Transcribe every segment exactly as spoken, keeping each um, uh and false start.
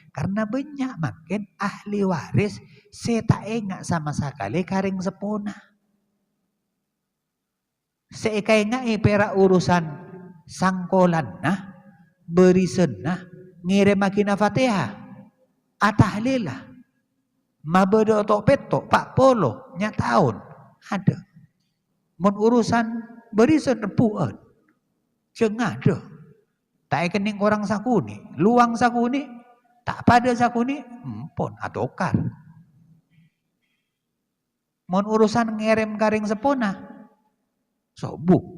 Karna bânnya' mangkèn ahli waris sè ta' ènga' sama sakalè ka rèng seppona. Sè èkaènga'è pèra' urusan sangkolanna, bârisanna, ngèrèmmaghina Fatihah, atahlila, mabâdâ oto' pètto', pa' polo, nya taon, adâ'. Mon urusan bârisan rebbhu'ân, jhâ' ngadâ'. Ta' èkennèng korang sakonè', lowang sakonè', ta' padâ sakonè', empon atokar. Mon urusan ngèrèm ka rèng seppona, sobung.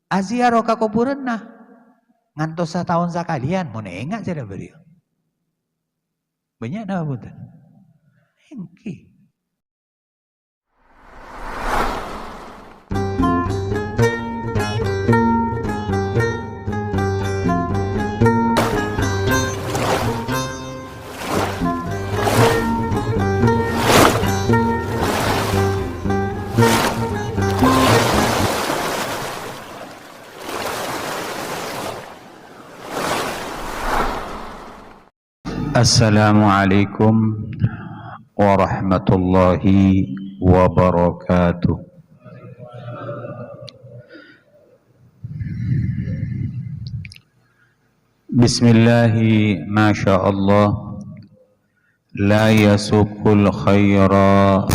Aziarah ka kobhurânna, ngantos sataon sakalèyan, mon ènga' cara bâriyâ. Bânnya' napa bhunten? Èngghi. Assalamualaikum warahmatullahi wabarakatuh. Bismillahi, masya Allah. La yasuqul khaira.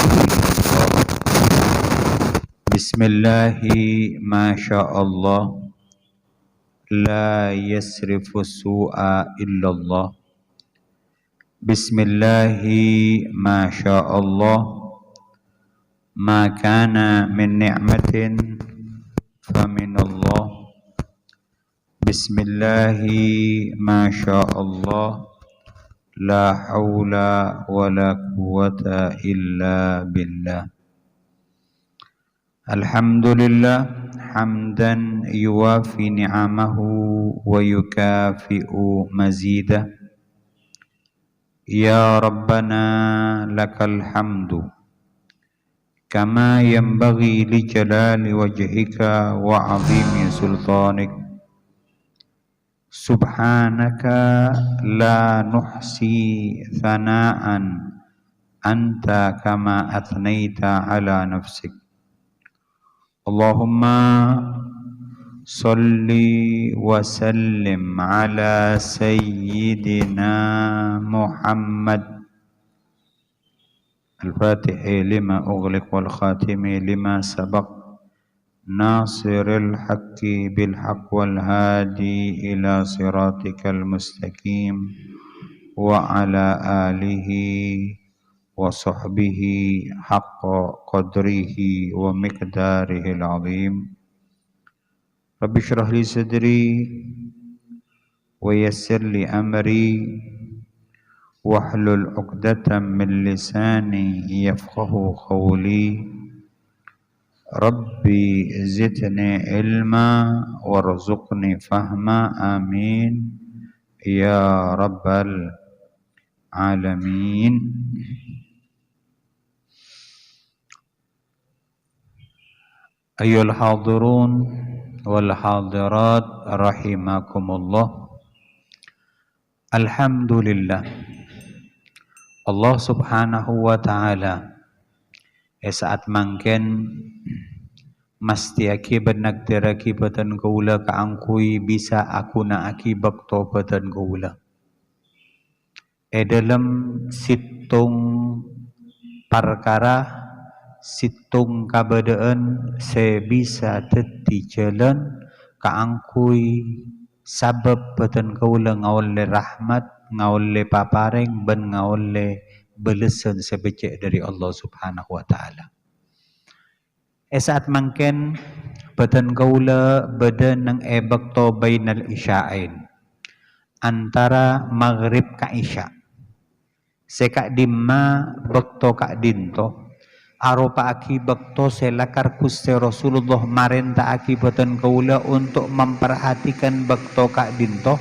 Bismillahi, masya Allah. La yasrifus su'a illallah. Bismillahi, masya Allah. Ma kana min ni'matin faminallah. Bismillahi, masya Allah. La haula wa la quwwata illa billah. Alhamdulillah, hamdan yuwafi ni'amahu wa yukafi'u mazidah. Ya Rabbana, lakal hamdu, kama yanbaghi li jalali wajhika wa 'azimi sultanik. Subhanaka la nuhsi tsana'an anta kama atsnaita 'ala nafsik. Allahumma shalli wa sallim 'ala sayyidina Muhammad. Al-Fatihi lima ughliq wal khatimi lima sabaq. Nasiril haqqi bil haqq wal hadi ila siratikal mustaqim. Wa ala alihi wa sahbihi haqqa qadrihi wa miqdarihil azim. Rabbi shrah li sadri wa yassir li amri wahlul 'uqdatam min lisani yafqahu qawli. Rabbi zidni ilma warzuqni fahma. Amin ya rabbal alamin. Ayyuhal hadirun wal hadirat rahimakumullah. Alhamdulillah. Allah Subhanahu wa Ta'ala è sa'at mangkèn mastèyaghi bân nagdhârraghi bhâdhân kaulâ kaangghuy bisa aghuna'aghi bâkto bhâdhân kaulâ. È dhâlem sèttong parkara, sèttong kabâdâ'ân sè bisa dhâddhi jhâlân kaangghuy sabâb bhâdhân kaulâ ngaollè rahmat, ngaollè paparèng, bân ngaollè bâlessan sè beccè' dhâri Allah Subhanahu wa Ta'ala. È sa'at mangkèn, bhâdhân kaulâ bâdâ neng è bâkto bainal isya'ain, antara maghrib ka isya'. Sè ka'dimma bâkto ka'dinto aropa'aghi bâkto sè lakar Ghustè Rasulullah marènta'aghi bhâdhân kaulâ onto' memperhatikan bâkto ka'dinto,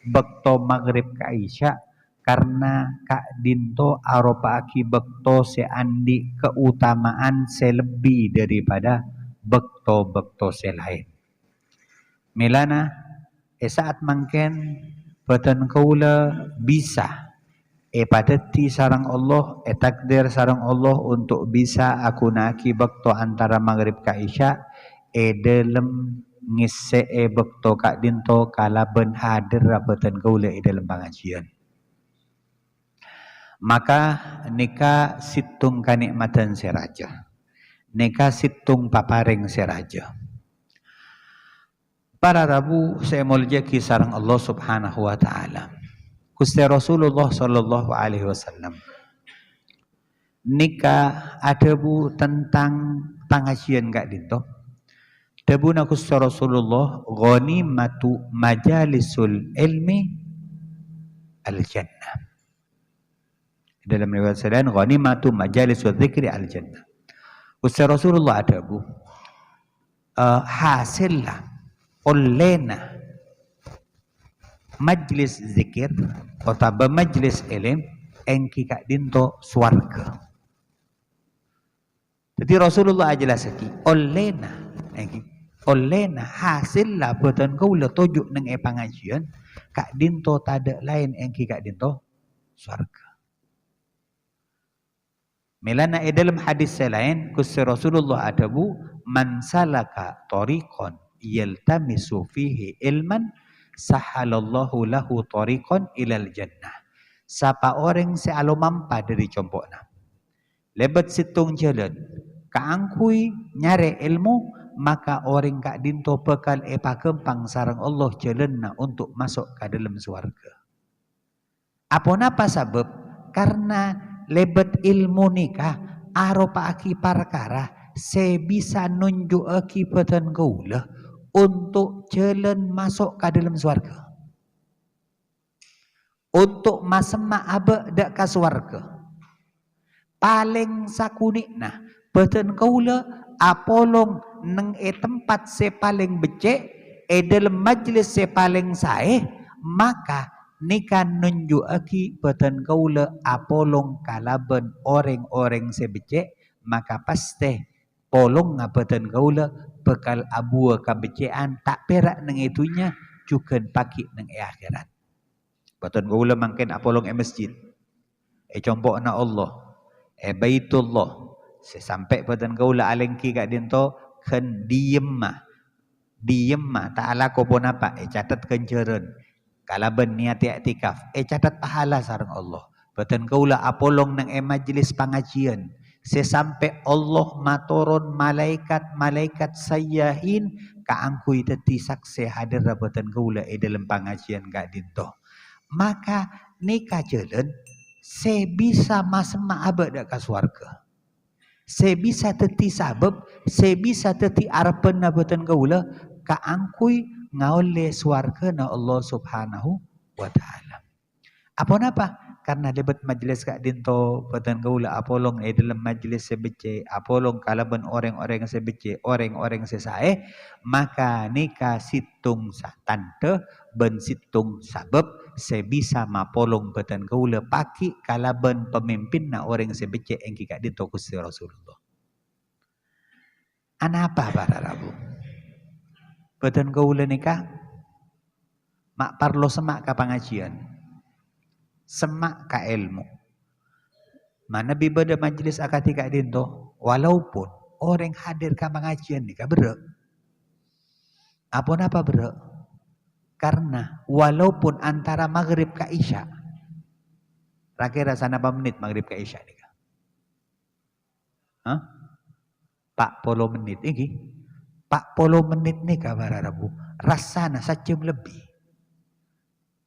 bâkto maghrib ka isya', karna ka'dinto aropa'aghi bâkto sè andi' kaotama'an sè lebbi daripada bâkto-bâkto sè laèn. Mèlana, è sa'at mangkèn, Bâdân kaulâ bisa èpadhâddhi sareng Allah, ètakdir sareng Allah untuk bisa aghuna'aghi bâkto antara maghrib ka isya è dhâlem ngèssè'è bâkto ka'dinto kalabân hadirra bâdân kaulâ è dhâlem pangajiyân. Maka nèka sèttong kanè'matan sè rajâ. Nèka sèttong paparèng sè rajâ. Para rabu sè èmoljâ'aghi sareng Allah Subhanahu wa Ta'ala. Ghustè Rasulullah sallallahu alaihi wasallam nèka adhâbu tentang pangajiyân ka'dinto. Dhâbuna Ghustè Rasulullah, "Ghanimatu majalisul ilmi al-jannah." Dalam riwayat sè laèn, "Ghanimatu majalisul dzikri al-jannah." Ghustè Rasulullah adhâbu, eh, hasèlla, ollèna majlis zikir otabâ majlis ilmu èngghi ka'dinto sowarghâ. Dhâddhi Rasulullah ajhellasaghi, ollèna, èngghi, ollèna hasèlla bâdân kaulâ toju' neng è pangajiyân, ka'dinto tadâ' laèn èngghi ka'dinto sowarghâ. Mèlana è dhâlem hadis sè laèn, Ghustè Rasulullah adhâbu, "Man salaka thariqan yaltamisu fihi ilman, sahhalallahu lahu thariqan ilal jannah." Sapa orèng sè alomampa dhâri compo'na lèbât sèttong jhâlân kaangghuy nyarè èlmo, maka orèng ka'dinto bhâkal èpaghâmpang sareng Allah jhâlânna untuk maso' ka dhâlem sowarghâ. Aponapa sabâb? Karna lèbât èlmo nèka aropa'aghi parkara sè bisa nonjhu'aghi bâdân kaulâ untuk jhâlân maso' ka dhâlem sowarghâ. Untuk masemma' abâ' dâ' ka sowarghâ. Palèng sakonè'na bâdân kaulâ apolong neng è tempat sè palèng beccè', è dhâlem majlis sè palèng saè, maka nèka nonjhu'aghi bâdân kaulâ apolong kalabân orèng-orèng sè beccè', maka pastè polongnga bâdân kaulâ bhâkal abuwâ kabeccè'an ta' pèra' neng è dhunnya, jhughân pagghi' neng è akhèrat. Bâdân kaulâ mangkèn apolong è masjid, è compo'na Allah, è Baitullah, sè sampè' bâdân kaulâ alèngghi ka'dinto ghân dhiyemma. Dhiyemma, ta' alako ponapa, ècatet ghânjhârân. Kalabân niyat i'tikaf, ècatet pahala sareng Allah. Bâdân kaulâ apolong neng è majlis pangajiyân, sè sampè' Allah matoron malaèkat-malaèkat sayyahin kaangghuy dhâddhi saksè hadirra bâdân kaulâ è dhâlem pangajiyân ka'dinto. Maka nèka jhâlân sè bisa masemma' abâ' dâ' ka sowarghâ. Sè bisa dhâddhi sabâb, sè bisa dhâddhi arebbhânna bâdân kaulâ kaangghuy ngaollè sowarghâna Allah Subhanahu wa Ta'ala. Aponapa? Karna lèbât majlis ka'dinto bâdân kaulâ apolong è dhâlem majlis sè beccè', apolong kalabân orèng-orèng sè beccè', orèng-orèng sè saè, maka nèka sèttong sa-, tandhâ bân sèttong sabâb sè bisa mapolong bâdân kaulâ pagghi' kalabân pamimpinna orèng sè beccè' èngghi ka'dinto Ghustè Rasulullah. Anapa para rabu? Bâdân kaulâ nèka ma' parlo semma' ka pangajiyân, semma' ka èlmo. Manabi bâdâ majlis akadhi ka'dinto, walaupun orèng hadir ka pangajiyân nèka berrâ'. Aponapa berrâ'? Karna walaupun antara maghrib ka isya, ra-kèra sanapa mennit maghrib ka isya nèka? Hah? Pa' polo mennit, èngghi? Pa' polo mennit nèka para rabu, rassana sajjhâm lebbi.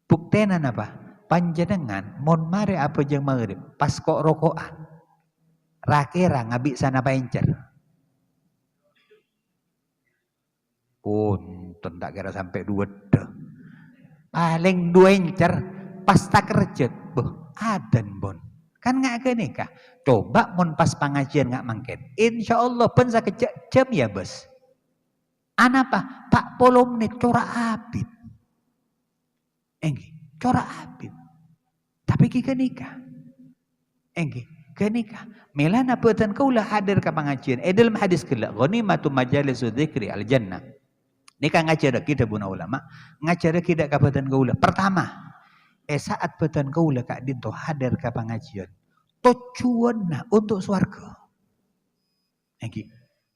Buktèna napa? Panjhennengngan mon marè abhâjâng maghrib, pas ko'-roko'an, ra-kèra ngabi' sanapa èncèr? Ponten, ta' kèra sampè' duwâddhâ. Palèng duwâ èncèr, pas takerjhât. Bâh, adzan, pon. Kan nga' ghânèka. Coba mon pas pangajiyân nga' mangkèn. Insyaallah, bân sakejjhâ' jhâm, yâ, Bos. Anapa? Pa' polo mennit, cora' abit. Èngghi, cora' abit. Tapè ghi ghânèka. Èngghi, ghânèka. Mèlana bâdân kaulâ hadir ka pangajiyân. È dhâlem hadis ghellâ', "Ghanimatu majalisu dzikri al-jannah." Nèka ngajhârraghi dhâbuna ulama, ngajhârraghi dâ' ka bâdân kaulâ. Pertama, è sa'at bâdân kaulâ ka'dinto hadir ka pangajiyân, tojjhuwânna onto' sowarghâ. Èngghi,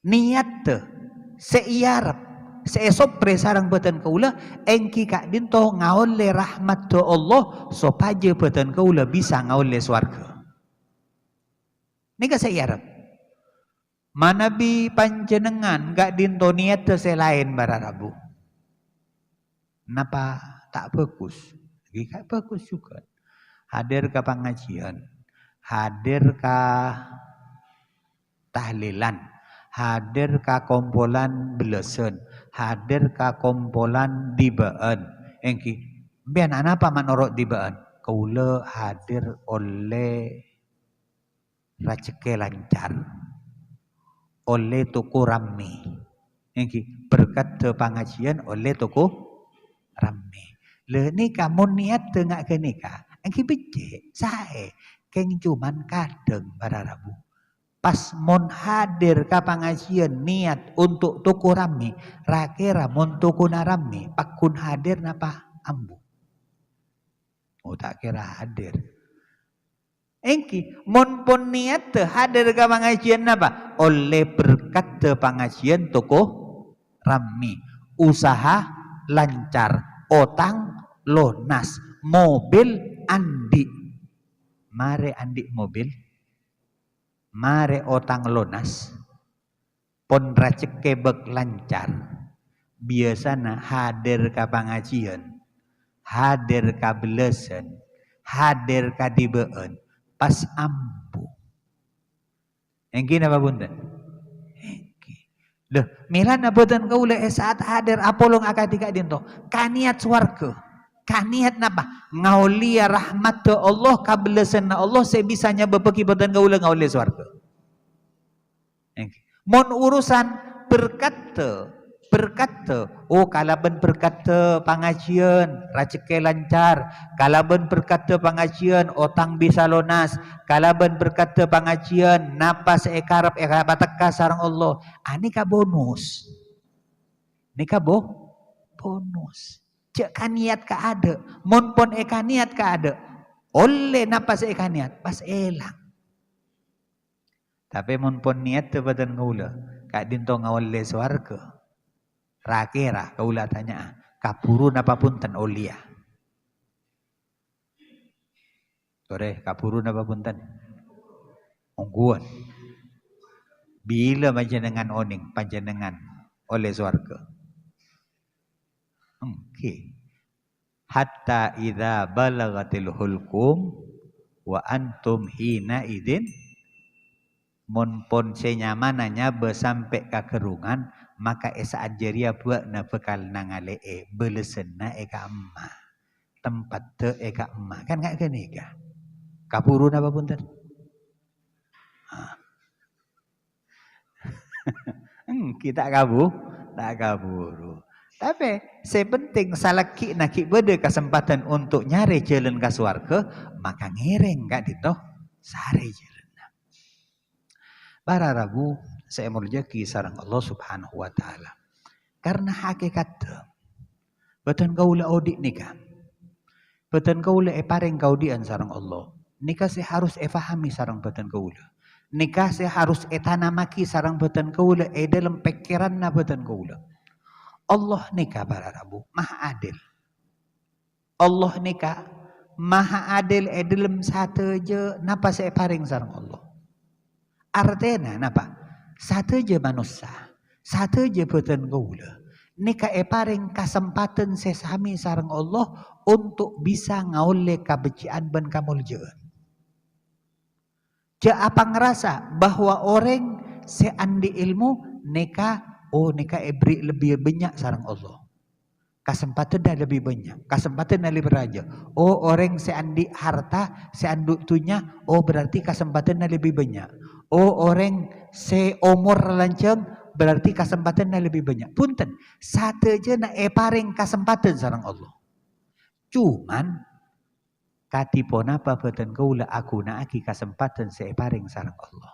niyatta sè èarep, sè èsoprè sareng bâdân kaulâ, èngghi ka'dinto ngaollè rahmatta Allah sopajâ bâdân kaulâ bisa ngaollè sowarghâ. Nèka sè èarep. Manabi panjhennengngan ka'dinto niyatta sè laèn para rabu, napa ta' bhâghus? Ghi' ka bhâghus jhughân. Hadir ka pangajiyân, hadir ka tahlilan, hadir ka kompolan bellâsân, hadir ka kompolan dibâ'ân. Èngghi, sampèyan anapa manoro' dibâ'ân? Kaulâ hadir ollè rajhekkè lancar, ollè toko rammè. Èngghi, berkatta pangajiyân ollè toko rammè. Lha nèka mon niyatta nga' ghânèka, èngghi beccè', saè, kèng coma kadhâng para rabu. Pas mon hadir ka pangajiyân niyat onto' toko rammè, ra-kèra mon tokona rammè, pagghun hadir napa ambu? Oh, ta' kèra hadir. Èngghi, mon pon niyatta hadir ka pangajiyân napa? Ollè berkatta pangajiyân toko rammè, usaha lancar, otang lonas, mobil andi'. Marè andi' mobil, marè otang lonas, pon rajhekkè bâk lancar, biyasana hadir ka pangajiyân, hadir ka bellâsân, hadir ka dibâ'ân, pas ambu. Èngghi napa bhunten? Èngghi. Lho, mèlana bâdân kaulâ è sa'at hadir apolong akadhi ka'dinto, kaniyat sowarghâ. Kaniyat napa? Ngaollèya rahmatta Allah, kabellâsânna Allah sè bisa nyabâbbhâghi bâdân kaulâ ngaollè sowarghâ. Èngghi. Mon urusan berkatta, berkatta, oh, kalabân berkatta pangajiyân, rajhekkè lancar, kalabân berkatta pangajiyân, otang bisa lonas, kalabân berkatta pangajiyân, napa sè èkarep èpatekka sareng Allah. Anèka bonus. Nèka bo-, bonus. Jhâ' kaniyat kaadâ'. Mon pon èkaniyat kaadâ', ollè napa sè èkaniyat, pas èlang. Tapè mon pon niyatta bâdân kaulâ, ka'dinto ngaollè sowarghâ. Ra-kèra kaulâ atanya'a, kabhuru napa bhunten ollèya? Torè, kabhuru napa bhunten? Ongghuwân. Bilâ panjhennengngan onèng, panjhennengngan ollè sowarghâ? Èngghi. "Hatta idza balagatil hulqum wa antum hina idzin," mon pon sè nyamana nyabâ sampè' ka ghârungan, maka è sa'at jârèya bâ'na bhâkal nangalè'è bellâsânna è ka'emma. Tempatta è ka'emma. Kan nga' ghânèka. Kabhuru napa bhunten? Ah. Èngghi, ta' kabu-, ta' kabhuru. Tapè sè penting, salagghina ghi' bâdâ kasempadhân untuk nyarè jhâlân ka sowarghâ, maka ngèrèng ka'dinto sarè jhâlânna. Para rabu sè èmoljâ'aghi sareng Allah Subhanahu wa Ta'ala. Karna hakèkatta, bâdân kaulâ odi' nèka. Bâdân kaulâ èparèng kaodi'ân sareng Allah. Nèka sè harus èpahami sareng bâdân kaulâ. Nèka sè harus ètanamaghi sareng bâdân kaulâ è dâlem pèkkèranna bâdân kaulâ. Allah nèka, para rabu, maha adil. Allah nèka maha adil è dâlem sadhâjâ napa sè èparèng sareng Allah. Artèna napa? Sadhâjâ manossa, sadhâjâ bâdân kaulâ, nèka èparèng kasempadhân sè samè sareng Allah untuk bisa ngaollè kabhecce'an bân kamoljâ'ân. Jhâ' apangrasa bahwa orèng sè andi' èlmo nèka, oh, nèka èberri' lebbi bânnya' sareng Allah. Kasempadhânna lebbi bânnya', kasempadhânna lebbi rajâ. Oh, orèng sè andi' harta, sè andi' dhunnya, oh, berarti kasempadhânna lebbi bânnya'. Oh, orèng sè omor lanjhâng, berarti kasempadhânna lebbi bânnya'. Bhunten, sadhâjâna èparèng kasempadhân sareng Allah. Cuman, kadhi ponapa bâdân kaulâ aghuna'aghi kasempadhân sè èparèng sareng Allah?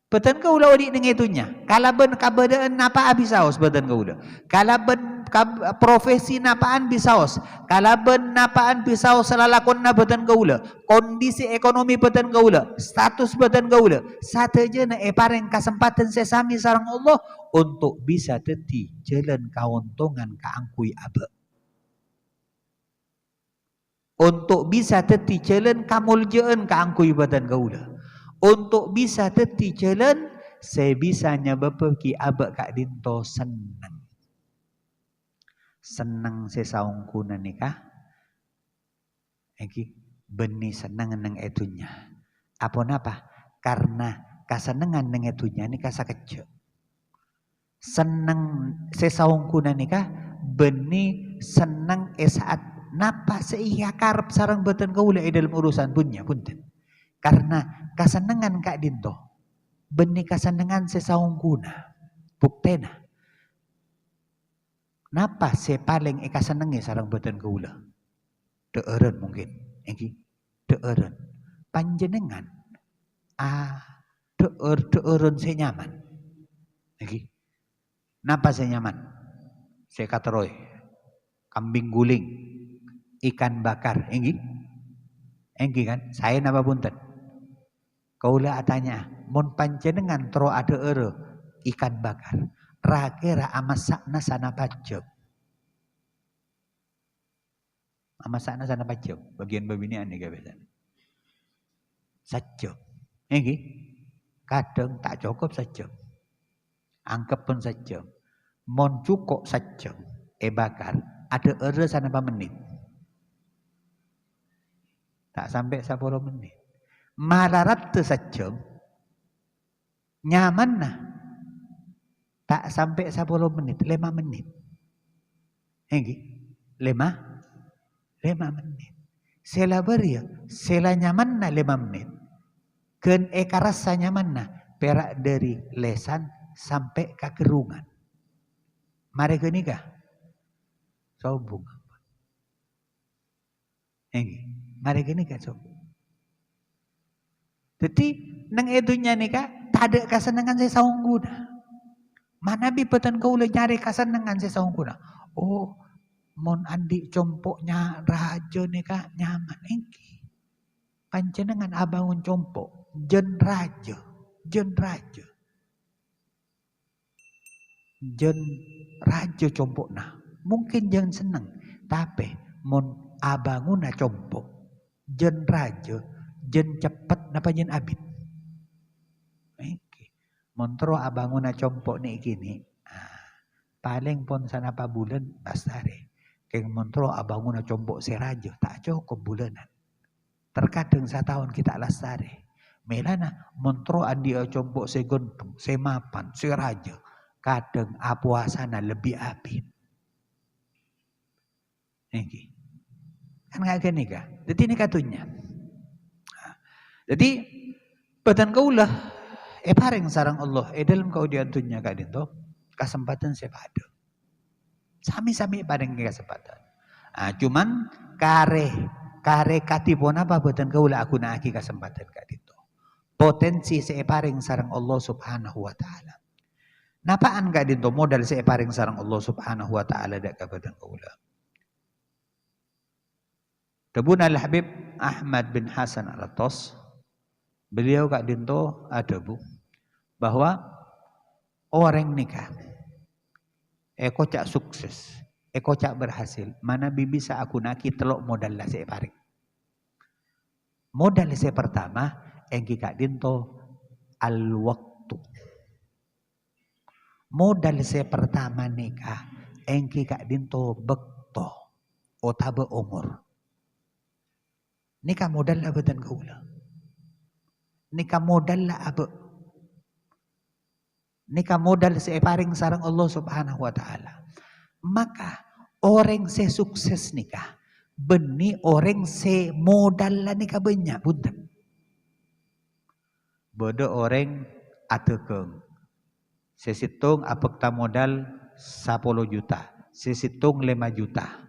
Bâdân kaulâ odi' neng è dhunnya, kalabân kabâdâ'ân napa'a bisaos bâdân kaulâ. Kalabân kab-, profesi napa'an bisaos. Kalabân napa'an bisaos lalakonna bâdân kaulâ. Kondisi ekonomi bâdân kaulâ, status bâdân kaulâ, sadhâjâna èparèng kasempadhân sè samè sareng Allah untuk bisa dhâddhi jhâlân kaontongan kaangghuy abâ'. Untuk bisa dhâddhi jhâlân kamoljâ'ân kaangghuy bâdân kaulâ. Untuk bisa dhâddhi jhâlân sè bisa nyabâbbhâghi abâ' ka'dinto senneng. Senneng sè saongghuna nèka, èngghi, bânnè senneng neng è dhunnya. Aponapa? Karna kasennengngan neng è dhunnya nèka sakejjhâ'. Senneng sè saongghuna nèka bânnè senneng è sa'at napa sè èakarep sareng bâdân kaulâ è dhâlem urusan dhunnya, bhunten. Karna kasennengngan ka'dinto bânnè kasennengngan sè saongghuna. Buktèna, napa sè palèng èkasennengngè sareng bâdân kaulâ? Dhâ'ârân mungkin, èngghi. Dhâ'ârân. Panjhennengngan, a, dhâ'âr-dhâ'ârân sè nyaman. Èngghi. Napa sè nyaman? Sè èkaterrowè, kambing guling, ikan bakar, èngghi? Èngghi, kan? Saè napa bhunten? Kaulâ atanya, mon panjhennengngan terro adhâ'ârâ ikan bakar, ra-kèra amassa'na sanapa jhâm? Amassa'na sanapa jhâm? Bâgiyân bâbinè'an nèka biyasana. Sajjhâm. Èngghi? Kadhâng ta' cokop sajjhâm. Angkebbhân sajjhâm. Mon cokop sajjhâm èbakar, adhâ'ârâ sanapa mennit? Ta' sampè' sapolo mennit. Mala raddhâ sajjhâm, nyamanna ta' sampè' sapolo mennit, lèma mennit. Èngghi? Lèma, lèma mennit. Sè la bâriyâ, sè la nyamanna lèma mennit, ghân èkarassa nyamanna pèra' dhâri lèsan sampè' ka ghârrungan. Marè ghânèka, sobung. Èngghi, marè ghânèka, sob. Dhâddhi, neng è dhunnya nèka tadâ' kasennengngan sè saongghuna. Manabi bhâdhân kaulâ nyarè kasennengngan sè saongghuna. Oh, mon andi' compo' nya-, rajâ nèka nyaman, èngghi. Panjhennengngan abângon compo', jân rajâ, jân rajâ. Jân rajâ compo'na. Mungkin jân senneng, tapè mon abângona compo', jân rajâ, jân ceppet napa jân abit? Èngghi. Mon terro abângona compo' nè' kènè', ah, palèng pon sanapa bulân lastarè. Kèng mon terro abângona compo' sè rajâ, ta' cokop bulânan. Terkadhâng sataon ghi' ta' lastarè. Mèlana mon terro andi'â compo' sè ghântheng, sè mapan, sè rajâ, kadhâng apowasana lebbi abit. Èngghi. Kan nga' ghânèka. Dhâddhi nèka dhunnya. Dhâddhi, bhâdhân kaulâ èparèng sareng Allah è dhâlem kaodi'ân dhunnya ka'dinto kasempadhân sè padâ. Sami-sami èparèngè kasempadhân. Ah, cuman karè, karè kadhi ponapa bhâdhân kaulâ aghuna'aghi kasempadhân ka'dinto. Potensi sè èparèng sareng Allah Subhanahu wa Ta'ala. Napa'an ka'dinto modal sè èparèng sareng Allah Subhanahu wa Ta'ala dâ' ka bhâdhân kaulâ? Dhâbuna Al-Habib Ahmad bin Hasan Al-Attas, beliau ka'dinto adhâbu bahwa orèng nèka èkoca' sukses, èkoca' berhasil, manabi bisa aghuna'aghi tello' modalla sè èparèng. Modal sè partama èngghi ka'dinto al-waqtu. Modal sè partama nèka èngghi ka'dinto bâkto otabâ omor. Nèka modalla bhâdhân kaulâ. Nèka modalla abâ'. Nèka modal sè èparèng sareng Allah Subhanahu wa Ta'ala. Maka, orèng sè sukses nèka bânnè orèng sè modalla nèka bânnya', bhunten. Bâdâ orèng adhâghâng. Sè sèttong abhâkta modal sapolo juta, sè sèttong lèma juta.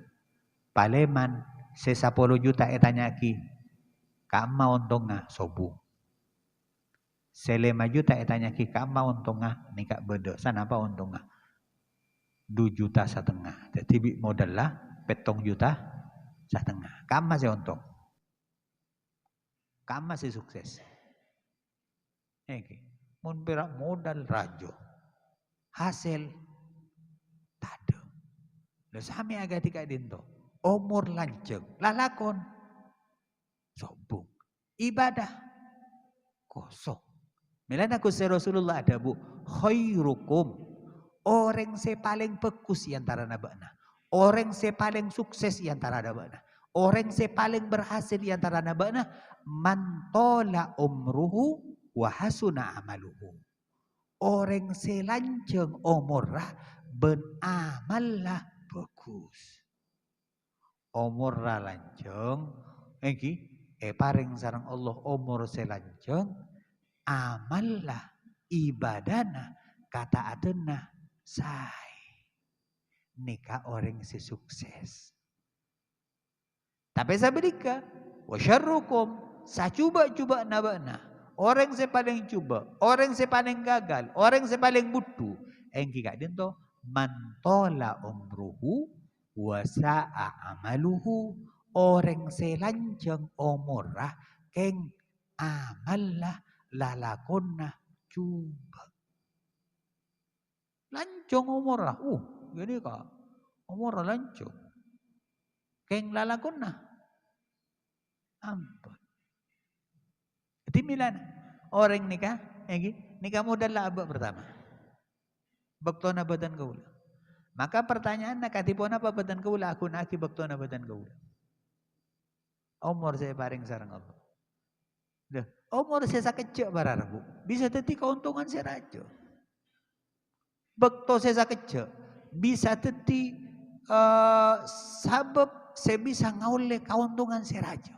Palèman sè sapolo juta ètanya'aghi, "Ka'emma ontongnga?" "Sobung." Sè lèma juta ètanya'aghi ka'amma ontongnga, nèka bâdâ. Sanapa ontongnga? Du juta satengnga. Dhâddhi bi' modalla pèttong juta satengnga. Ka'amma sè ontong? Ka'amma sè sukses? Èngghi. Mon pèra' modal rajâ, hasèl tadâ'. Lha samè akadhi ka'dinto. Omor lanjhâng, lalakon sobung. Ibadah kosong. Mèlana Ghustè Rasulullah adhâbu, "Khairukum," orèng sè palèng bhâghus è antarana bâ'na, orèng sè palèng sukses è antarana bâ'na, orèng sè palèng berhasil è antarana bâ'na, "man thala umruhu wa hasuna amaluhu." Orèng sè lanjhâng omorra bân amalla bhâghus. Omorra lanjhâng, èngghi, èparèng sareng Allah omor sè lanjhâng, amalla, ibadana, kata'atanna saè. Nèka orèng sè sukses. Tapè sabhâligghâ, "wa syarrukum," sajubâ'-jubâ'na bâ'na, orèng sè palèng jubâ', orèng sè palèng gagal, orèng sè palèng budhu, èngghi ka'dinto, "man thala umruhu wa sa'a amaluhu," orèng sè lanjhâng omorra kèng amalla, lalakonna jubâ'. Lanjhâng omorra, uh, ghânèka omorra lanjhâng. Kèng lalakonna ampon. Dhâddhi mèlana, orèng nèka, èngghi, nèka modalla abâ' partama. Bâktona bâdân kaulâ. Maka partanya'anna, kadhi ponapa bâdân kaulâ aghuna'aghi bâktona bâdân kaulâ? Omor sè èparèng sareng Allah. Lha, omor sè sakejjhâ' para rabu bisa dhâddhi kaontongan sè rajâ. Bâkto sè sakejjhâ' bisa dhâddhi, eh, sabâb sè bisa ngaollè kaontongan sè rajâ.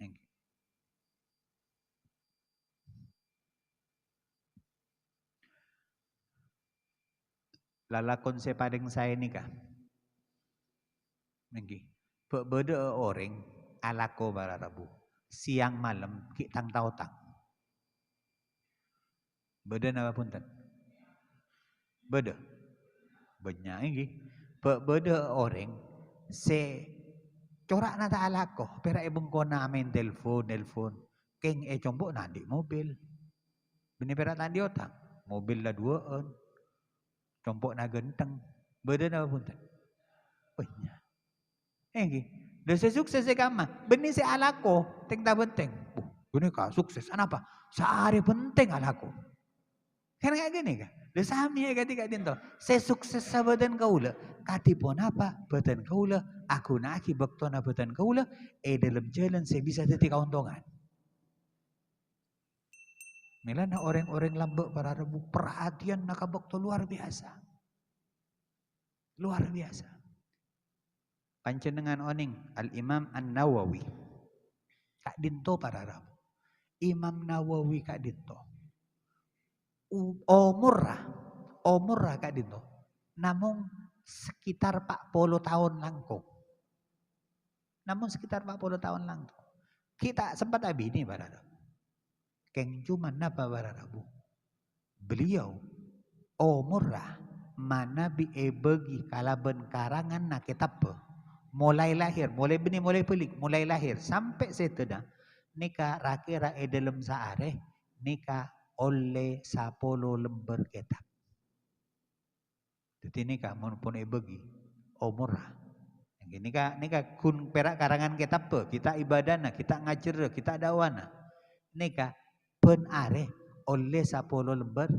Èngghi. Lalakon sè palèng saè nèka. Èngghi. Bâ-, bâdâ'â orèng alako para rabu. Sèyang malem ghi' tang-taotang. Bâdâ napa bhunten? Bâdâ? Bânnya', èngghi. Bâ-, bâdâ'â orèng sè cora'na ta' alako, pèra' è bengkona maèn telpon, nelpon. Kèng è compo'na andi' mobil. Bânnè pèra' ta' andi' otang, mobil la duwâ'ân. Compo'na ghântheng. Bâdâ napa bhunten? Bânnya'. Èngghi. Lha sè sukses sè ka'amma, bânnè sè alako, teng-tabenteng. Buh, ghânèka sukses. Anapa? Saarè benteng alako. Kan kayak gini, kan? Lha samè akadhi ka'dinto. Sè sukses sabâdân kaulâ, kadhi ponapa bâdân kaulâ, aghuna'aghi bâktona bâdân kaulâ è dâlem jhâlân sè bisa dhâddhi kaontongan. Mèlana orèng-orèng lambâ' para rabu parhatiyanna ka bâkto luar biasa. Luar biasa. Panjhennengngan onèng Al-Imam An-Nawawi. Ka'dinto para rabu. Imam Nawawi ka'dinto. U-, omorra, omorra ka'dinto. Namong sekitar pa' polo taon langkong. Namong sekitar pa' polo taon langkong. Ghi' ta' sempat abinè para rabu. Kèng coma napa para rabu? Beliau omorra manabi èbâgi kalabân karanganna kètabbhâ. Molaè lahir, molaè bânnè molaè bâlik, molaè lahir sampè' sèdhâna nèka ra-kèra è dâlem saarè nèka ollè sapolo lembâr kètab. Dhâddhi nèka mon pon èbâgi omorra. Nèka, nèka ghun pèra' karangan kètabbhâ, ghi' ta' ibadana, ghi' ta' ngajhârrâ, ghi' ta' da'wana. Nèka bân arè ollè sapolo lembâr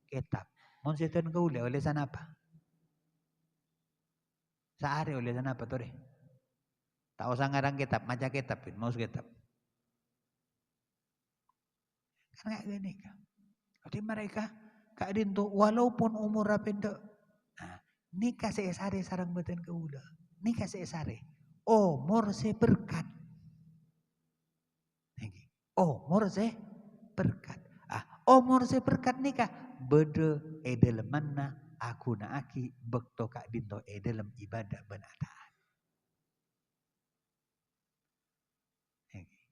kètab. Mon sèdhâna kaulâ ollè sanapa? Saarè ollè sanapa, torè? Ta' osa ngarang kètab, maca kètab, maos kètab. Kan kayak gini, kan. Jadi mereka ka'dinto walaupun omorra pendek. Nah, nèka sè èsarè sareng bâdân kaulâ. Nèka sè èsarè. Omor sè berkat. Nèka. Omor sè berkat. Ah, omor sè berkat nèka bâdâ è dâlemmanna aghuna'aghi bâkto ka'dinto è dâlem ibadah bân ataat. Nèka.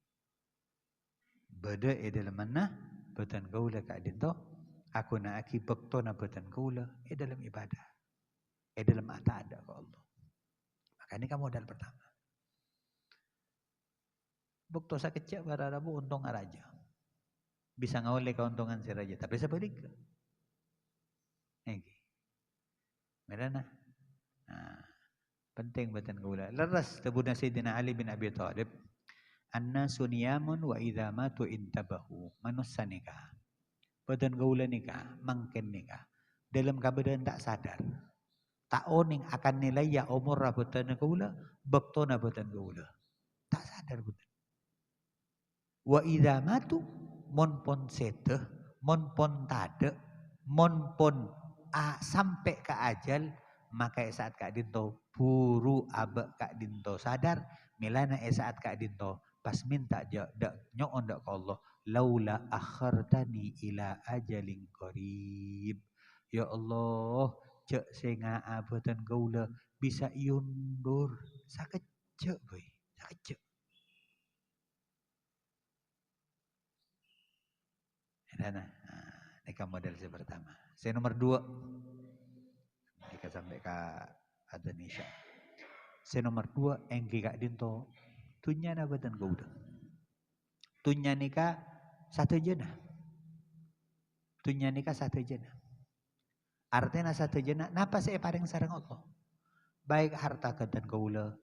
Bâdâ è dâlemmanna bâdân kaulâ ka'dinto, aghuna'aghi bâktona bâdân kaulâ è dâlem ibadah, è dâlem ata'at dâ' ka Allah. Maka nèka modal pertama. Bâkto sakejjhâ' para rabu ontong arajâ. Bisa ngaollè kaontongan sè rajâ, tapè sabhâligghâ. Èngghi. Mèlana. Nah, penting bâdân kaulâ. Lerres dhâbuna Sayyidina Ali bin Abi Thalib, "An-nasu niyamun wa idza matu intabahu." Manossa nèka. Bâdân kaulâ nèka, mangkèn nèka. Dâlem kabâdâ'ân ta' sadar. Ta' onèng akan nilaiya omorra bâdân kaulâ, bâktona bâdân kaulâ. Ta' sadar bâdân. Wa idza matu, mon pon sèdhâ, mon pon tadâ', mon pon a-, sampè' ka ajâl, maka è sa'at ka'dinto buru abâ' ka'dinto sadar, mèlana è sa'at ka'dinto pas mènta jâ-, dâ-, nyo'on dâ' ka Allah, "Laula akhartani ila ajalin qarib." Ya Allah, jâ' sènga'a bâdân kaulâ bisa èondur sakejjhâ', bhâi, sakejjhâ'. Nah, nah, nèka modal sè pertama. Sè nomer dua, nèka sampè' ka adzan Isya. Sè nomer dua, èngghi ka'dinto, dhunnyana bâdân kaulâ. Dhunnya nèka sadhâjâna. Dhunnya nèka sadhâjâna. Artèna sadhâjâna napa sè èparèng sareng Allah. Baik harta ghâdhân kaulâ,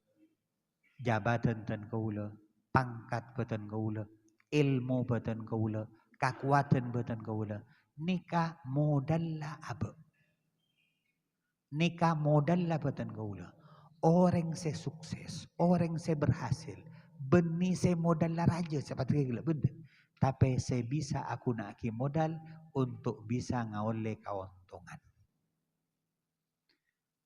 jabatan dhân kaulâ, pangkat bâdân kaulâ, èlmo bâdân kaulâ, kakowadhân bâdân kaulâ, nèka modalla abâ'. Nèka modalla bâdân kaulâ. Orèng sè sukses, orèng sè berhasil, bânnè sè modalla rajâ, sè padâ ghellâ' bhender. Tapè sè bisa aghuna'aghi modal untuk bisa ngaollè kaontongan.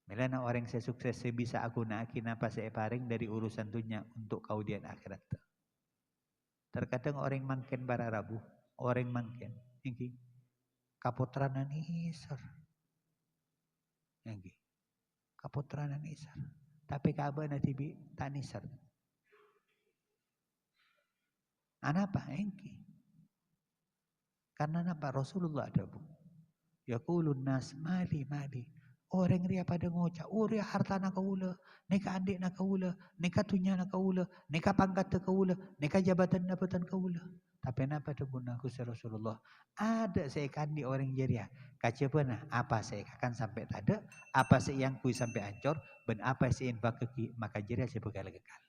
Mèlana orèng sè sukses sè bisa aghuna'aghi napa sè èparèng dâri urusan dhunnya untuk kaodi'ân akhèrat. Terkadang orèng mangkèn para rabu, orèng mangkèn, èngghi, kapottrana nèser. Èngghi, kapottrana nèser. Tapè ka abâ'na dhibi' ta' nèser. Anapa? Èngghi. Karna napa? Rasulullah adhâbu, "Yaqulun nas, 'Mali, mali.' Orèng rèya padâ ngoca', 'Oh, rèya hartana kaulâ, nèka andi'na kaulâ, nèka dhunnyana kaulâ, nèka pangkaddhâ kaulâ, nèka jabatanna bhâdhân kaulâ.' Tapè napa dhâbuna Ghustè Rasulullah? Adâ' sè èkaandi' orèng jârèya. Kajhâbhâna, apa sè èkakan sampè' tadâ', apa sè èangghuy sampè' ancor, bân apa sè èinfakaghi maka jârèya sè bhâkal kekal."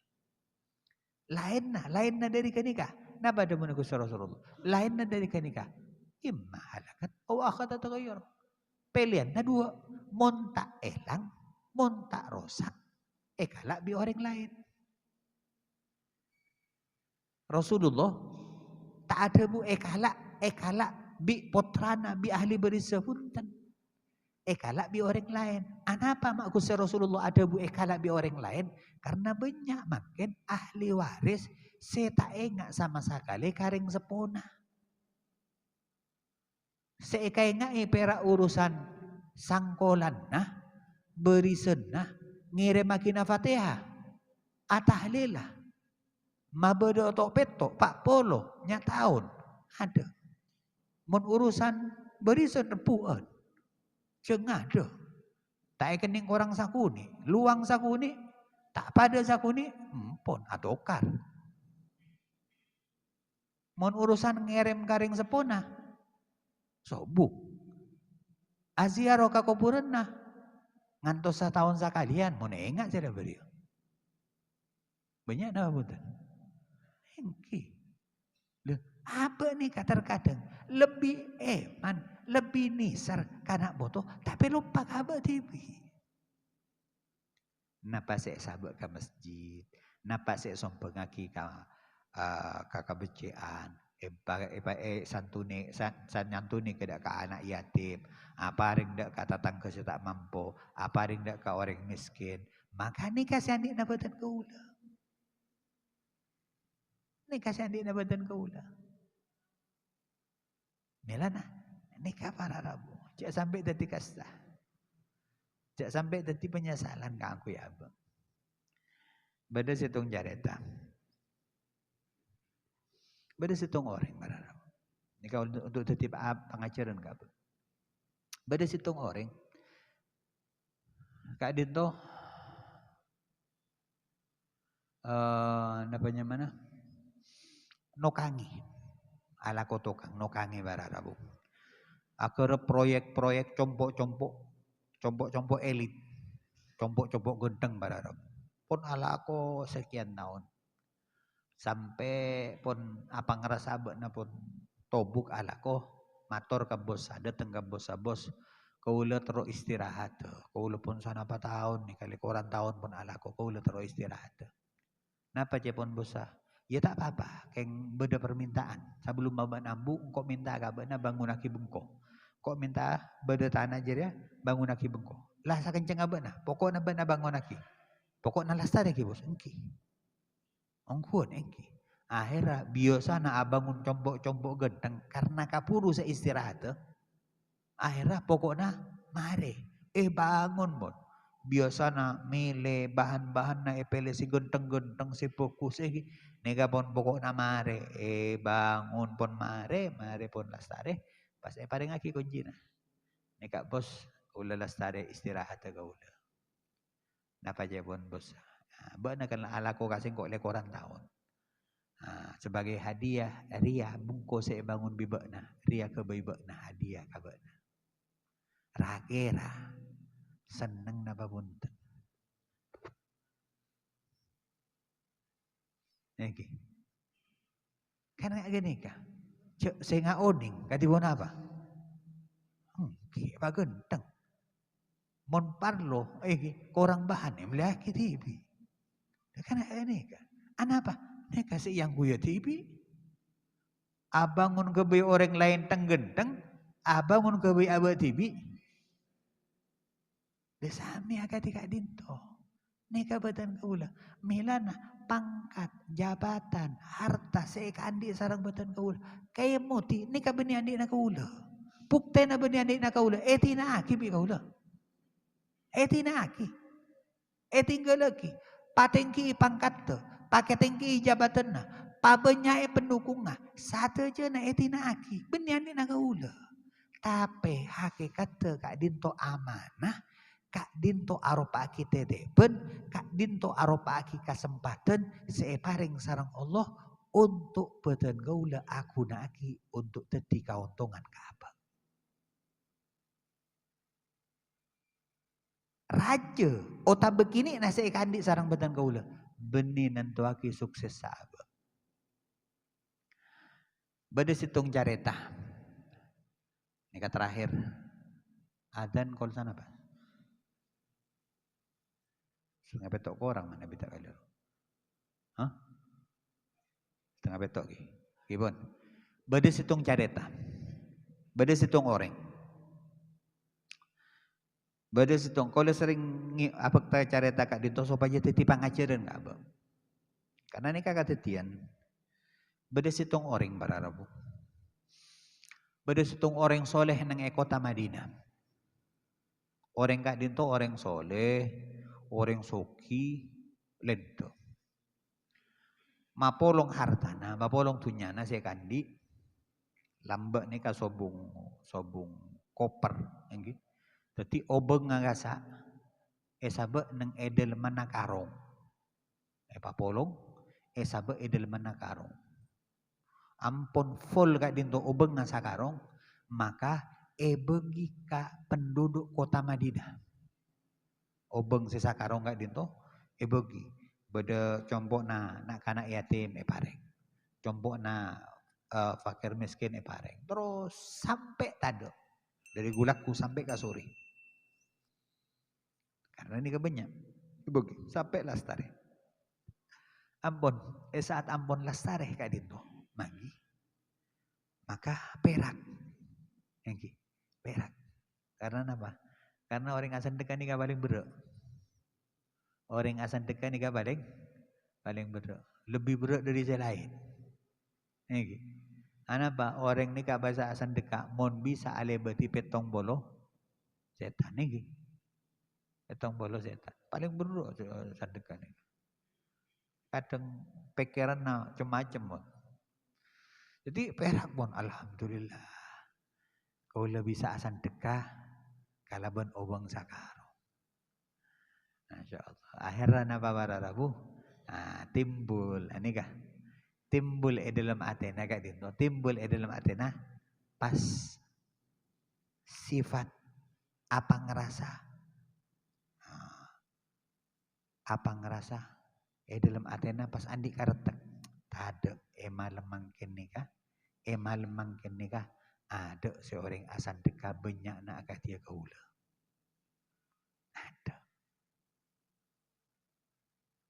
Laènna, laènna dâri ghânèka. Napa dhâbuna Ghustè Rasulullah? Laènna dâri ghânèka. "Imma halakat au akhadha taghayyur." Pèlèyanna duwâ'. Mon ta' èlang, mon ta' rosak, èkala' bi' orèng laèn. Rasulullah ta' adhâbu èkala', èkala' bi' pottrana, bi' ahli bârissa, bhunten. Èkala' bi' orèng laèn. Anapa ma' Ghustè Rasulullah adhâbu èkala' bi' orèng laèn? Karna bânnya' mangkèn ahli waris sè ta' enga' sama sakalè ka rèng seppona. Sè èkaènga'è pèra' urusan sangkolanna, bârisânna, ngèrèmmaghina Fatèha, atahlila. Mabâdâ oto' pètto', pa' polo, nya' taon. Adâ'. Mon urusan bârisân, rebbhu'ân. Jhâng adâ'. Ta' èkennèng korang sakonè', lowang sakonè', ta' padâ sakonè', empon, atokar. Mon urusan ngèrèm ka rèng seppona, sombong. Aziarah ka kobhurânna, ngantos sataon sakalèyan, mon enga' jârèya bâriyâ. Bânnya' napa bhunten? Èngghi. Lho, abâ' nèka terkadang lebbi èman, lebbi nèser ka ana' poto, tapè loppa ka abâ' dhibi'. Napa sè èsabâ' ka masjid, napa sè èsombhângngaghi ka, eh, ka kabhecce'an, èpa-, èpa-, èsantonè, san-, san-, nyantonè ka dâ' ka ana' yatim, aparèng dâ' ka tatangghâ sè ta' mampo, aparèng dâ' ka orèng mèskèn. Maka nèka sè andi'na bhâdhân kaulâ. Nèka sè andi'na bhâdhân kaulâ. Mèlana, nèka para rabu. Jhâ' sampè' dhâddhi kasta. Jhâ' sampè' dhâddhi panyasalan kaangghuy abâ'. Bâdâ sèttong carèta. Bâdâ sèttong orèng, para rabu. Nèka untuk, untuk dhâddhi pa-, pangajhârân ka abâ'. Bâdâ sèttong orèng, ka'dinto, eh, napa nyamana? Nokangè. Alako tokang, nokangè para rabu. Aghârep proyek-proyek compo'-compo', compo'-compo' elit, compo'-compo' ghântheng para rabu. Pon alako sekian taon. Sampè' pon apangrasa abâ'na pon tobuk alako, mator ka bossa, dâteng ka bossa, "Bos, kaulâ terro istirahat. Kaulâ pon sanapa taon nèka, lèkoran taon pon alako, kaulâ terro istirahat." "Napa ca'èpon bossa?" "Ya ta' pa-apa, kèng bâdâ permintaan. Sabellumma bâ'na ambu, engko' mènta ka bâ'na bangonnaghi bengko. Engko' mènta bâdâ tana jârèya, bangonnaghi bengko." "La sakencengnga bâ'na?" "Poko'na bâ'na bangonnaghi. Poko'na lastarè ghi, Bos." "Èngghi." Ongghuwân èngghi. Akhèrra biyasana abângon compo'-compo' ghântheng karna kabhuru sè istirahatta. Akhèrra poko'na marè, èbângon, pon. Biyasana mèlè bahan-bahanna èpèlè sè ghântheng-ghântheng, sè bhâghus èngghi. Nèka pon poko'na marè, èbângon pon marè, marè pon lastarè, pas èparèngaghi koncina. "Nèka, Bos, kaulâ lastarè istirahatta kaulâ." "Napa ca'èpon, Bos?" "Ah, bâ'na kan alako ka sèngko' lèkoran taon. Ah, sebagai hadiah, rèya bengko sè èbângon bi' bâ'na, rèya ghâbây bâ'na, hadiah ka bâ'na." Ra-kèra senneng napa bhunten? Èngghi. Kan ghânèka. Jhâ' sènga' onèng, kadhi ponapa? Èngghi, paghântheng. Mon parlo, èngghi, korang bahan, èmellèyaghi dhibi'. Kan ghânèka. Anapa? Nèka sè èangghuya dhibi'. Abângon ghâbây orèng laèn thèng-ghântheng, abângon ghâbây abâ' dhibi'. Dâ' samè akadhi ka'dinto. Nèka bâdân kaulâ. Mèlana pangkat, jabatan, harta sè èkaandi' sareng bâdân kaulâ. Kèmodhi nèka bânnè andi'na kaulâ. Buktèna bânnè andi'na kaulâ. Èdina'aghi bi' kaulâ. Èdina'aghi. Ètinggalaghi. Patènggi'i pangkatta. Pakatènggi'i jabatanna. Pabânnya'è pendukungnga. Sadhâjâna èdina'aghi. Bânnè andi'na kaulâ. Tapè hakèkatta ka'dinto amanah, ka'dinto aropa'aghi tètèbhân, ka'dinto aropa'aghi kasempadhân sè èparèng sareng Allah onto' bâdân kaulâ aghuna'aghi onto' dhâddhi kaontongan ka abâ'. Rajâ otabâ kènè'na sè èkaandi' sareng bâdân kaulâ, bânnè nantowaghi suksessa abâ'. Bâdâ sèttong carèta. Nèka terakhir. Adzan kol sanapa? Setengah pètto' korang mana bita kali. Hah? Setengah pètto' ghi. Ghi pon. Bâdâ sèttong carèta. Bâdâ sèttong orèng. Bâdâ sèttong, kaulâ serrèng ngi-, abhâkta carèta ka'dinto sopajâ dhâddhi pangajhârân ka abâ'. Karna nèka kadhâddhiyân, bâdâ sèttong orèng para rabu. Bâdâ sèttong orèng soleh neng è kottha Madinah. Orèng ka'dinto orèng soleh, orèng soghi, lèndhâ. Mapolong hartana, mapolong dhunnyana sè èkaandi', lambâ' nèka sobung, sobung koper, èngghi. Dhâddhi, obângnga kassa' èsabâ' neng è dâlemmanna karong. Èpapolong, èsabâ' è dâlemmanna karong. Ampon full ka'dinto obângnga sakarong, maka èbâgi ka penduduk kottha Madinah. Obâng sè sakarong ka'dinto èbâgi. Bâdâ compo'na na'-kana' yatim èparèng. Compo'na, eh, fakir miskin èparèng. Terros sampè' tadâ'. Dâri ghu-lagghu sampè' ka sorè. Karna nèka bânnya'. Èbâgi. Sampè' lastarè. Ampon. È sa'at ampon lastarè ka'dinto. Manggi. Maka pèrak. Èngghi. Pèrak. Karna napa? Karna orèng asandhekka nèka palèng berrâ'. Orèng asandhekka nèka palèng, palèng berrâ'. Lebbi berrâ' dâri sè laèn. Nèka. Anapa? Orèng nèka bâsa asandhekka mon bisa alèbâdhi pèttong polo sètan nèka. Pèttong polo sètan. Palèng berrâ' sandhekka nèka. Kadhâng pèkkèranna cem-macem, Bang. Jadi perak pon, alhamdulillah. Kaula bisa asandhekka kalaban obang sakaro. Masya Allah. Akhirnya napa para rabu? Nah, timbul. Ini kah? Timbul e dalam atena ka'dinto. Timbul e dalam atena pas sifat apa ngerasa. Nah, apa ngerasa? E dalam atena pas andi' karetek. Tadha' e malem mangken nika. E malem mangken nika. Adha' se oreng asandhekka bannya'na akadhiya kaula. Adha'.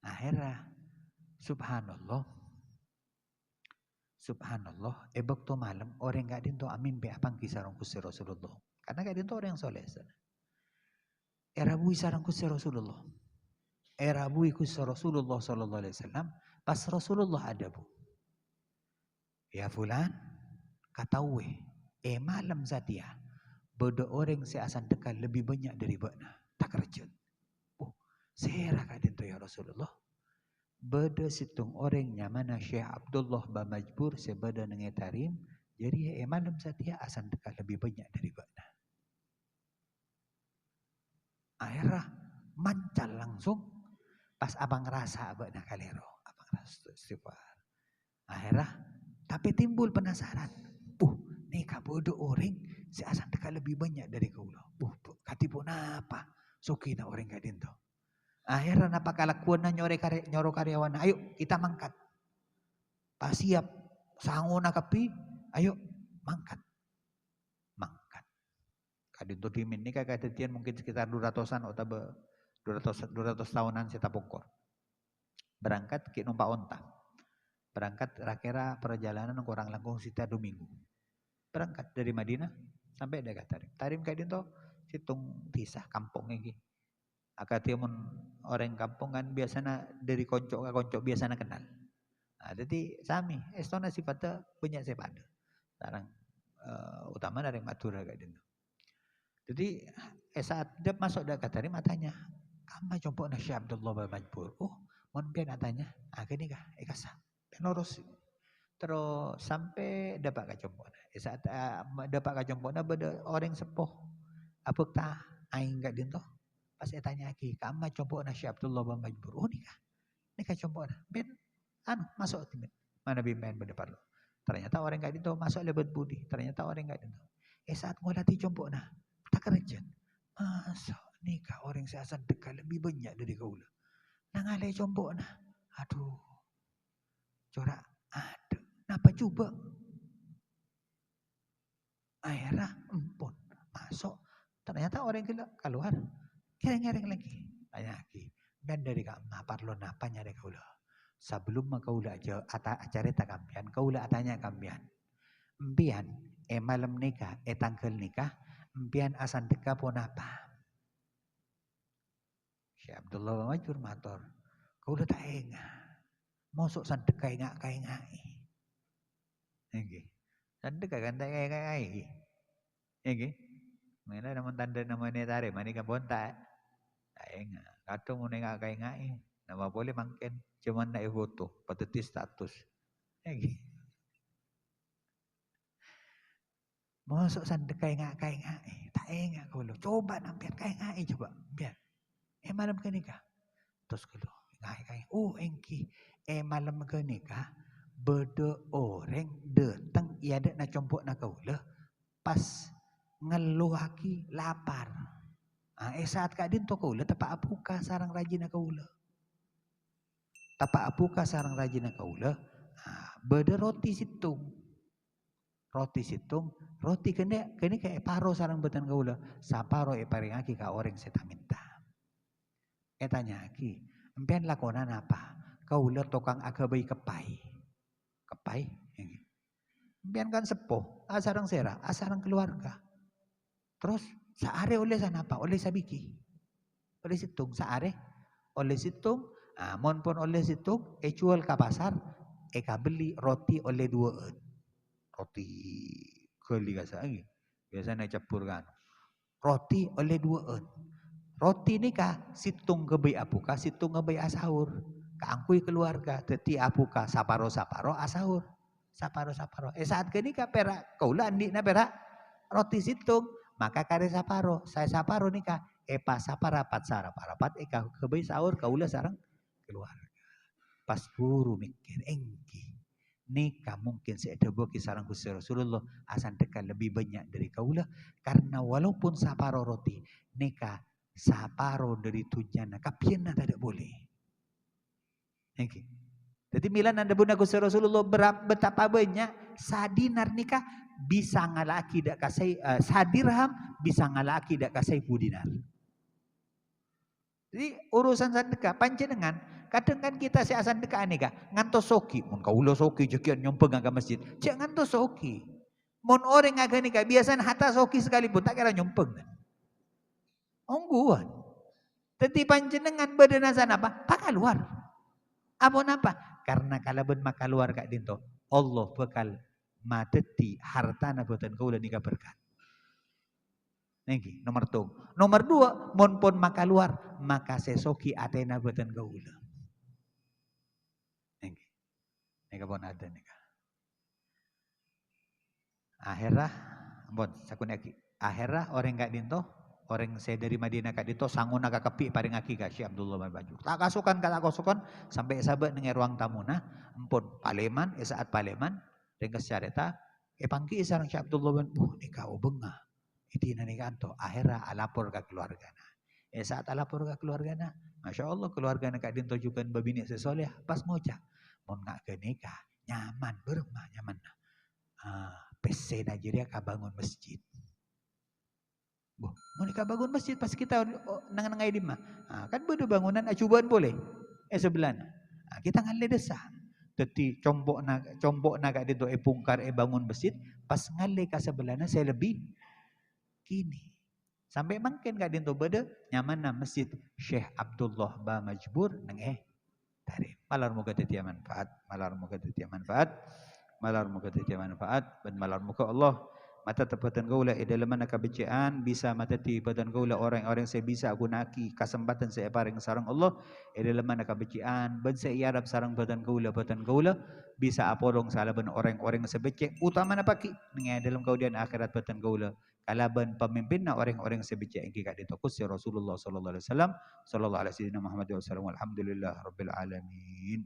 Akhirnya, subhanallah. Subhanallah, e bakto malem oreng ka'dinto amimpi apangghi sareng Guste Rasulullah. Karena ka'dinto oreng soleh. Erabui sareng Guste Rasulullah. Erabui Guste Rasulullah sallallahu alaihi wasallam, pas Rasulullah adhabu, "Ya fulan, kataowe, e malem satèya, bâdâ orèng sè asandhekka lebbi bânnya' dhâri bâ'na, takerjhât." "Oh, sèra ka'dinto, ya Rasulullah?" "Bâdâ sèttong orèng nyamana Syekh Abdullah Bamajbur sè bâdâ neng è Tarim, jârèya è malem satèya asandhekka lebbi bânnya' dhâri bâ'na." Akhirnya mancal langsung pas abang rasa bâ'na kalèro, abang rasa istighfar. Akhirnya, tapi timbul penasaran. "Puh, nèka bâdâ orèng sè asandhekka lebbi bânnya' dhâri kaulâ. Puh, puh, kadhi ponapa sogina orèng ka'dinto?" Akhirnya napa kalakowanna nyore kare-, nyoro karyawanna, "Ayo, kita mangkat." Pas siap, sangona kabbhi, "Ayo, mangkat." Mangkat. Ka'dinto dhimèn nèka kadhâddhiyân mungkin sekitar dua ratusan otabâ dua ratus, dua ratus taonan sè tapokor. Berangkat ghi' nompa' onta. Berangkat kira-kira perjalanan kurang langkong sekitar dua minggu. Berangkat dari Madinah sampai dâ' ka Tarim. Tarim ka'dinto sèttong dhisa, kampong èngghi. Akadhi mon orèng kampong kan biasana dhâri konco' ka konco' biasana kennal. Nah, dhâddhi sami, èstona sifatta bânnya' sè padâ. Sareng, eh, otamana orèng Madhurâ ka'dinto. Dhâddhi, è sa'at dâ' maso' dâ' ka Tarim atanya, "Kamma compo'na Syekh Abdullah Bamajbur?" "Oh, mon bâ'na atanya, ah, ghânèka, è kassa'." Terus, terus sampai dâpa' ka compo'na. È sa'at, ah, ma-, dâpa' ka compo'na bâdâ orèng seppo abhâkta aèng ka'dinto. Pas ètanya'aghi, "Kamma compo'na Syekh Abdullah Bamajbur?" "Oh, nèka. Nèka compo'na." Bân, anu, maso' dhimèn. Manabi bân bâdâ parlo. Ternyata orèng ka'dinto maso' lèbât budi. Ternyata orèng ka'dinto. È sa'at ngolatè compo'na, takerjhât. "Maso' nèka orèng sè asandhekka lebbi bânnya' dhâri kaulâ. Nangalè compo'na. Adhu." Cora' adâ'. Napa jhubâ'? Aèra, empon. Maso'. Ternyata orèng ghellâ' kalowar. Ngèrèng-ngèrèng lagi. Tanya'aghi. "Bân dhâri kamma, parlo napa nyarè kaulâ?" "Sabellumma kaulâ aja-, ata-, acarèta ka empèyan, kaulâ atanya ka empèyan. Empèyan, è malem nèka, è tangghâl nèka, empèyan asandhekka ponapa?" Syekh Abdullah Bamajbur mator, "Kaulâ ta' enga'. Maso' sandhekka enga'-kaenga'è." Èngghi. Sandhekka kan ta' enga'-kaenga'è. Èngghi. Mèla namong tandhâ namanya Tarim, mani ka bonta'. Ta' enga'. Kadhâng mon enga'-kaenga'è. Napa polè mangkèn, coma na' è foto, padhâddhi status. Èngghi. Maso' sandhekka enga'-kaenga'è, ta' enga' kaulâ. Coba' na' empèyan kaenga'è coba', empèyan. È malem ghânèka. Terros kaulâ enga'-kaenga'è. Oh, èngghi. È malem ghânèka bâdâ orèng dâteng è adâ'na compo'na kaulâ pas ngelluwaghi lapar. Ah, è sa'at ka'dinto kaulâ teppa' abhuka sareng rajina kaulâ. Teppa' abhuka sareng rajina kaulâ, ah, bâdâ roti sèttong. Roti sèttong, roti ghânè-, ghânèka èparo sareng bâdân kaulâ, saparo èparèngaghi ka orèng sè ta-mènta. Ètanya'aghi, "Empèyan lakona napa?" "Kaulâ tokang aghâbây keppay." Keppay? Èngghi. "Empèyan kan seppo, asareng sèra, asareng keluarga." Terros, saarè ollè sanapa? Ollè sabighi. Ollè sèttong, saarè ollè sèttong. Ah, mon pon ollè sèttong, èjhuwâl ka pasar, èkabelli roti ollè duwâ'ân. Roti ghâli kassa', èngghi. Biasana ècabbhur ka anu. Roti ollè duwâ'ân. Roti nèka sèttong ghâbây abhuka, sèttong ghâbây asaor. Kaangghuy keluarga, dhâddhi abhuka saparo-saparo, asaor. Saparo-saparo. E, saat ghânèka pèra' kaulâ andi'na pèra' roti sèttong, maka karè saparo. Saè saparo nèka èpasaparapat, saparapat èkaghâbây saor kaulâ sareng kaluarga. Pas buru mèkkèr, èngghi. Nèka mungkin sè èdhâbuwaghi sareng Ghustè Rasulullah, asandhekka lebbi bânnya' dhâri kaulâ, karna walaupun saparo roti, nèka saparo dhâri dhunnyana kabbhiyânna tadâ' polè. Èngghi. Dhâddhi, mèla nandhâbuna Ghustè Rasulullah bera-, betapa bânnya' sadinar nèka bisa ngala'aghi dâ' ka saè-, eh, sadirham bisa ngala'aghi dâ' ka saèbu dinar. Dhâddhi, urusan sandhekka, panjhennengan, kadhâng kan kita sè asandhekka anèka, ngantos soghi. Mon kaulâ soghi, jhâ' ghi' nyombhângnga ka masjid. Jhâ' ngantos soghi. Mon orèng ngaghâ nèka, biyasana hatta soghi sakalèpon, ta' kèra nyombhâng. Ongghuwân. Dhâddhi panjhennengan bâdâna sanapa? Pakalowar. Aponapa? Karna kalabân makalowar ka'dinto, Allah bhâkal madhâddhi hartana bhâdhân kaulâ nèka berkat. Nèngghi, nomer tong. Nomer duwâ', mon pon makalowar, maka sè soghi atèna bhâdhân kaulâ. Nèngghi. Nèka pon ada nèka. Akhèrra, ampon, sakonè' aghi'. Akhèrra orèng ka'dinto, orèng sè dhâri Madinah ka'dinto, sangona kakabbhi èparèngaghi ka Syekh Abdullah bin Manjur. Ta' kasokan, ka ta' kasokan, sampè' sabâ' neng è ruang tamuna, ampon, palèman, è sa'at palèman, rèng kassa carèta, èpangghi'i sareng Syekh Abdullah bin, "Buh, nèka obângnga." Èdina nèka anto, akhèrra alapor ka kaluwargana. È sa'at alapor ka kaluwargana, Masya Allah, kaluwargana ka'dinto jhughân bâbinè' sè soleh, pas ngoca', "Mon nga' ghânèka, nyaman, bârâmma nyamanna?" Ah, pèssèna jârèya kabângon masjid. Boh, mon èkabângon masjid, pas kita o-, neng-enneng è dimma? Ah, kan bâdâ bângonan ajhubâ'ân polè è sabellana. Ah, kita ngallè dâssa. Dhâddhi, compo'na, compo'na ka'dinto èbhungkar, èbângon masjid, pas ngallè ka sabellana sè lebbi kènè'. Sampè' mangkèn ka'dinto bâdâ nyamanna Masjid Syekh Abdullah Bamajbur neng è Tarèm. Malar moghâ dhâddhiyâ manfaat, malar moghâ dhâddhiyâ manfaat, malar moghâ dhâddhiyâ manfaat, bân malar moghâ Allah matètep bhâdhân kaulâ è dâlemmanna kabhecce'an, bisa madhâddhi bhâdhân kaulâ orèng-orèng sè bisa aghuna'aghi kasempadhân sè èparèng sareng Allah è dâlemmanna kabhecce'an, bân sè èarep sareng bhâdhân kaulâ, bhâdhân kaulâ bisa apolong salabân orèng-orèng sè beccè', otamana pagghi' neng è dâlem kaodi'ân akhèrat bhâdhân kaulâ kalabân pamimpinna orèng-orèng sè beccè' èngghi ka'dinto Ghustè Rasulullah sallallahu alaihi wasallam. Sallallahu ala sayyidina Muhammad wasallam. Walhamdulillahi rabbil alamin.